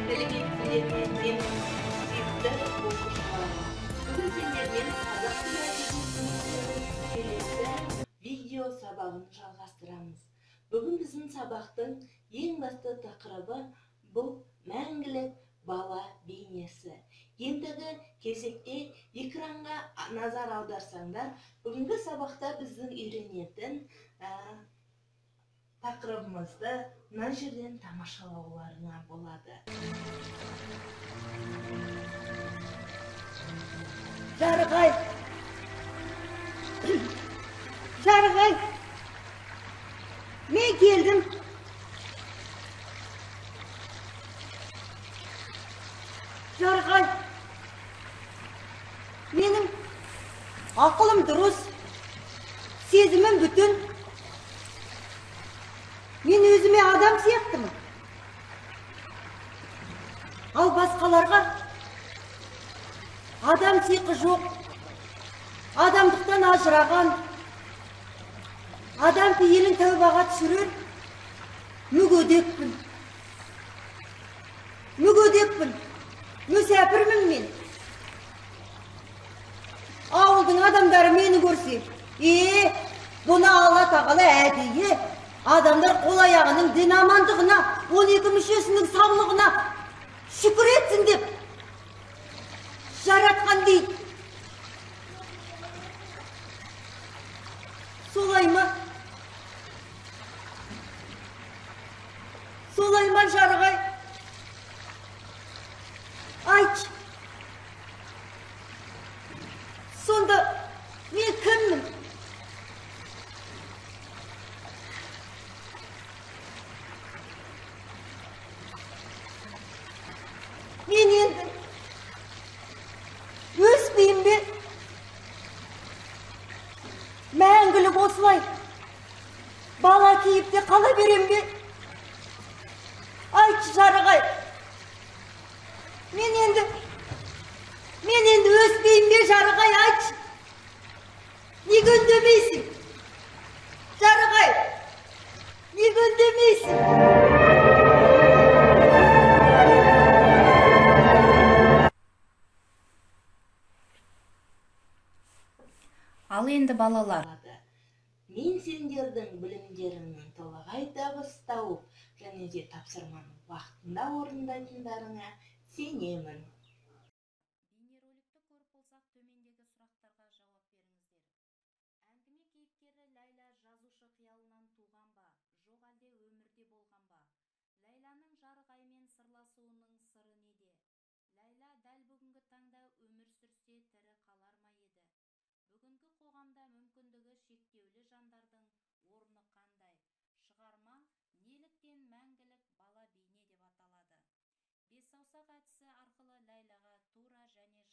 Сәлеметсіздер ме, менің сүйікті оқушыларым. Бүгін сендермен қазақ тілі әдебиетінің келесі видео сабағын жалғастырамыз. Бүгін біздің сабақтың ең басты тақырыбы бұл мәңгілік бала бейнесі. Ендігі кезекте экранға назар аударсаңдар, бүгінгі сабақта біздің үйренетін тақырыбымызды мына жерден тамашалауларыңа болады. Жарық-ай! Жарық-ай! Мен келдім. Жарық-ай! Менің ақылым дұрыс, сезімім бүтін. Мен өзіме адам сияқтымын. Ал басқаларға адам сиқы жоқ, адамдықтан ажыраған, адам пейілін тәубаға түсірер мүгедекпін. Мүгедекпін, мүсәпірмін мен. Ауылдың адамдары мені көрсе, бұны Алла тағала әдейі адамдар қол аяғының дін амандығына, 12 мүшесінің саулығына шүкір етсін деп жаратқан дейді. Солай ма? Солай ма, жарық-ай? Айтшы. Сонда мен кіммін? Мен енді өспеймін бе? Мәңгілік осылай бала кейіпте қала берем бе? Айтшы, жарық-ай. Мен енді өспеймін бе, жарық-ай, айтшы. Неге үндемейсің? Жарық-ай, неге үндемейсің? Ал енді балалар. Мен сендердің білімдеріңнің толағай табыс тауып, және де тапсырманы уақытында орындайтындарыңа сенемін. Бейнероликті көріп болсақ, төмендегі сұрақтарға жауап беріңіздер. Әңгіме кейіпкері Ләйлә жазушы қиялынан туған ба, жоқ әлде өмірде болған ба? Ләйләнің жарық-аймен сырласуының сыры неде? Ләйлә дәл бүгінгі таңда өмір сүрсе тірі қалар ма еді? Бүгінгі қоғамда мүмкіндігі шектеулі жандардың орны қандай? Шығарма неліктен мәңгілік бала бейне деп аталады? Бес саусақ әдісі арқылы Ләйләға тура және